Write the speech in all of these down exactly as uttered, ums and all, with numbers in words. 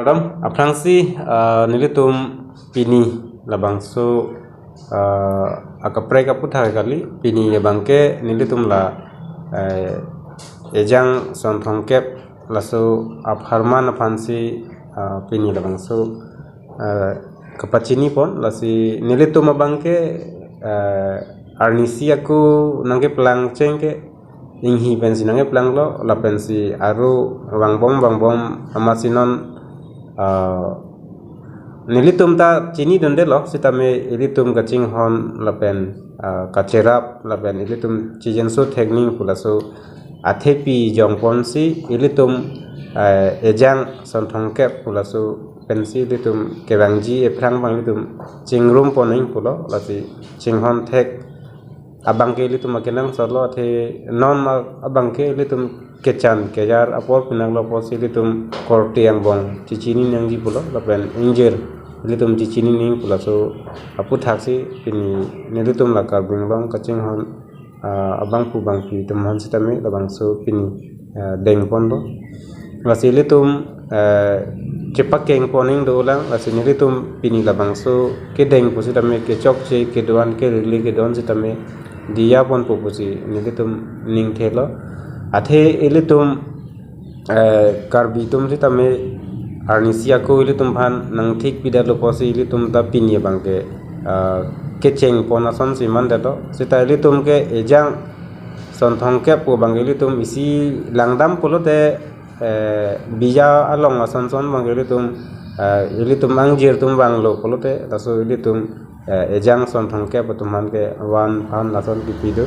Madam, aphrangsi, ah, nelitum pini labangso, ah, akaprek aputhak kali, pini abangke nelitum la, eh, Ejang Sonthongkep laso apharman aphansi, ah, pini labangso, ah, kapachini pon, lasi nelitum abangke, ah, arnisi ako nangkeplang cheng ke, inghi pensi nangkeplanglo, lapensi aro vangbom vangbom amatsi non, ah, nelitum ta chinidundelo, sitame ilitum kachinghon lapen, ah, kacherap lapen ilitum chijenso thekning pu laso athepi jongponsi ilitum, ah, Ejang Sonthongkep pu laso pensi ilitum kevangji ephrang abang ilitum chingrum pon ning pulo, lasi chinghon thek abangke ilitum akenangsotlo, athe non a-, abangke ilitum kechan kejar apor pinanglo apotsi ilitum korte angbong chichini nangji pulo, lapen ingjir ilitum chichini ning pu laso aputhak si pini nelitum la Karbi Anglong kachinghon, ah, abangphu bangphi atum aphan sitame labangso pini, ah, dengponlo. Lasi ilitum, eh, chepakeng pon ning dolang, lasi nelitum pini labangso kedeng pusitame kechokche kedo-an kerili kedo-an sitame diya ponpo pusi nelitum ningthelo. Athe ilitum, eh, Karbi atum sitame arnisi ako ilitum aphan nangthik pidetlo apotsi ilitum ta pini abangke, ah, kecheng pon asonsi mandetlo. Sita ilitum ke Ejang Sonthongkep pu abangke ilitum isi langdam pulote, eh, biya along ason son abangke ilitum, eh, ilitum angjir atum vanglo pulote, laso ilitum, eh, Ejang Sonthongkep atum aphan ke van phan lason kipi do.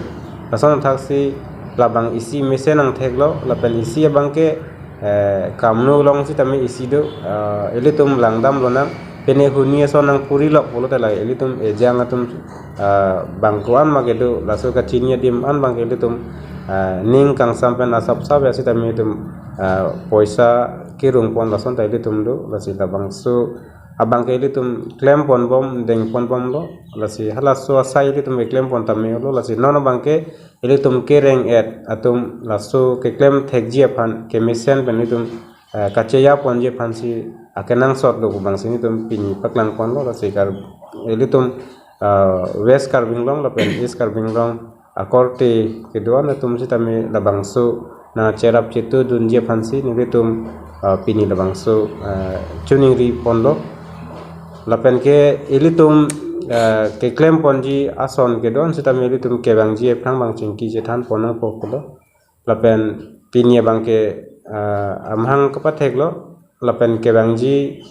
Lason athaksi labang isi mesen nangtheklo, lapen isi abangke, eh, Kamno along sitame isi do, eh, ilitum langdam lonang, pene huni ason nangpuri lok pulote la ilitum Ejang atum, eh, bang ko-an ma kedo, laso kachini adim an abangke ilitum, eh, ning kangsam pen asap sap ya sitame itum, eh, poisa kerung pon lason ta ilitum do, lasi labangso abangke ilitum klem ponbom, deng ponbomlo, lasi halaso asai ilitum keklem pon tame lo, lasi non abangke ilitum kereng-et atum laso keklem thekji aphan kemesen pen ilitum, eh, kacheya ponji aphansi akenangsot lo pu abangsi nelitum pini paklang ponlo, lasi Kar-, ilitum, eh, West Karbi Anglong lapen East Karbi Anglong akorte kedo-an atum sitame labangso nangcherap chetudunji aphansi nelitum, ah, pini labangso, ah, choningri ponlo. Lapen ke ilitum, ah, keklem ponji ason kedo-an sitame ilitum kevangji ephrang abang chingki chethan pon nangpo pulo. Lapen pini abangke, ah, amahang kapatheklo. Lapen kevangji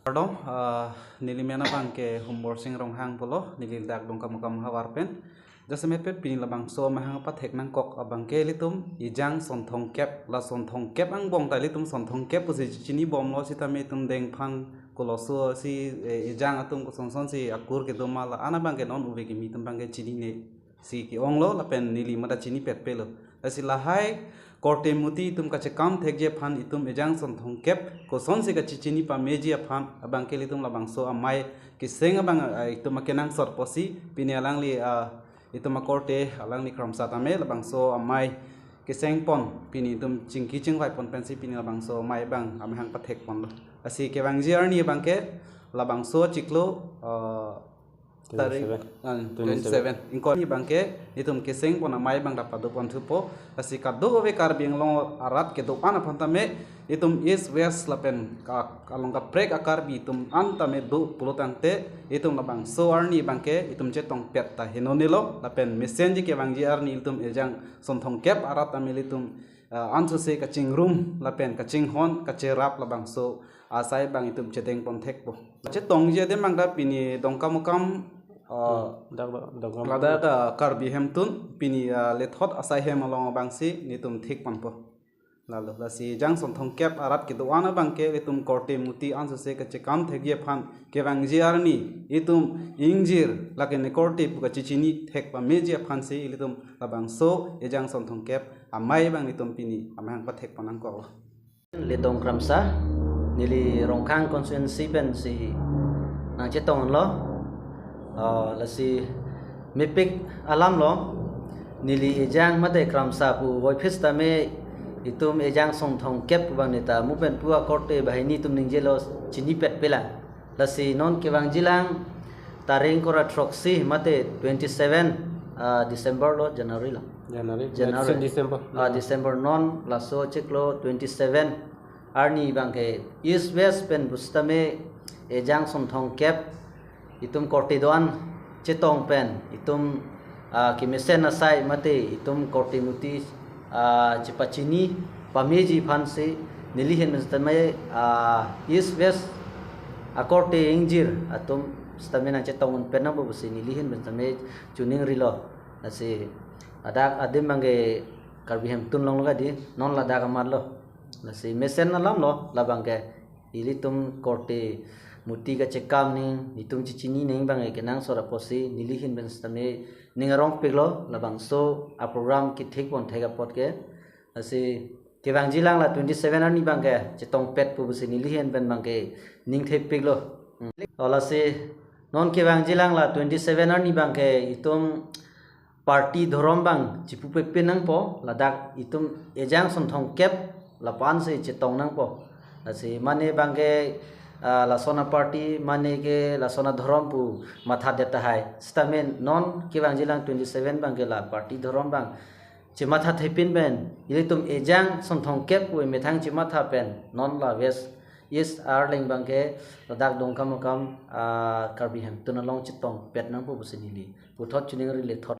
Kardom, ah, neli amen abangke Humborsing Ronghang pulo, neli ladak Dongkamukam havar pen. Jasemet pen pini labangso amahang pathek nangkok abangke ilitum Ejang Sonthongkep, la Sonthongkep angbong ta ilitum Sonthongkep pusi chinibomlo, sitame itum dengphan koloso si, eh, Ejang atum kosonson si akur kedo ma, la-an abangke non ove kimi atum abangke chinine si ke-onglo, lapen neli mata chinipetpelo. Lasi lahai korte muti itum kachekam thekji aphan itum Ejang Sonthongkep kosonsi kachichini pameji aphan abangke ilitum labangso amei keseng abang, ah, itum akenangsot apotsi pini alangli, ah, itum akorte alangli kramsa tame labangso amei keseng pon pini itum chingki chingvai pon pensi pini labangso amei abang amahang pathek ponlo. Lasi kevangji arni abangke labangso chiklo, ah, tarik, twenty-seven. Ah, twenty-seven. Twenty-seven. Ingkoi arni abangke itum keseng pon amei abang ta pado pon thupo. Lasi kadokave Karbi Anglong arat kedo-an aphan tame itum East, West lapen ka-, along kaprek a-Karbi atum an tame do pulo tangte itum labangso arni abangke itum chetongpet ta henonelo, lapen mesenji kevangji arni itum Ejang Sonthongkep arat tame ilitum, ah, ansose kachingrum lapen kachinghon kacherap labangso asai abang itum chedeng pon thekpo. Chetongji adim abang ta pini Dongkamukam, ah, hmm, dak, dak, Dongkamukam. Ladak, ah, Karbi hemtun pini, ah, lethot asai hem along abangsi nelitum thik ponpo. Lalo, lasi Ejang Sonthongkep arat kedo-an abangke ilitum korte muti ansose kachekam thekji aphan kevangji arni itum ingjir lake ne korte pu kachichini thek pameji aphansi ilitum labangso Ejang Sonthongkep amei abang itum pini amahang pathek pon nangkoklo. Lidong Kramsa, neli Rongkhang constituency pensi nangchetonglo. Ah, lasi mepik alamlo, neli Ejang mate Kramsa pu voiphit tame Itum Ejang Songthong kep abang neta mu pen pu akorte banghini itum ningjelo chinipet pelang. Lasi non kevangjilang tarik kora throksi mate twenty seven, ah, December lo, January lo. January. January. Next December. Ah, December non laso chiklo twenty seven arni abangke East West pen pusitame Ejang Songthong kep itum korte do-an chetong pen itum, ah, kemesen asai mate itum korte muti, ah, chepachini pameji aphansi neli ahin pen sitame, ah, East West akorte ingjir atum sitame nangchetong un pen nangpo pusi neli ahin pen sitame chiningrilo. Lasi ladak adim abangke Karbi Hemtun along lo kadi, non ladak amat lo. Lasi mesen alam lo labangke, ilitum korte muti kachekam ning, itum chechini ning abangke kenangsot apotsi neli ahin pen sitame ning arongpiklo, labangso aprogram kethik pon thek apot ke. Lasi kevangjilang la twenty seven arni abangke chetongpet pu pusi neli ahin pen abangke ning thepiklo. Hmm. O lasi non kevangjilang la twenty seven arni abangke itum party dhorom abang chipupepin nangpo, ladak itum Ejang Songthong kep lapu-ansi chetong nangpo. Lasi mane abangke, ah, lason aparty mane ke lason adhorom pu mathadet tahai. Sitame non kevangjilang twenty seven abangke la party dhorom abang chematha thepin pen ilitum Ejang Songthong kep pu methang chematha pen non la West East Arleng abangke ladak Dongkamukam, ah, Karbi Hemtun along chetongpet nangpo pusi neli puthot chiningri le thot.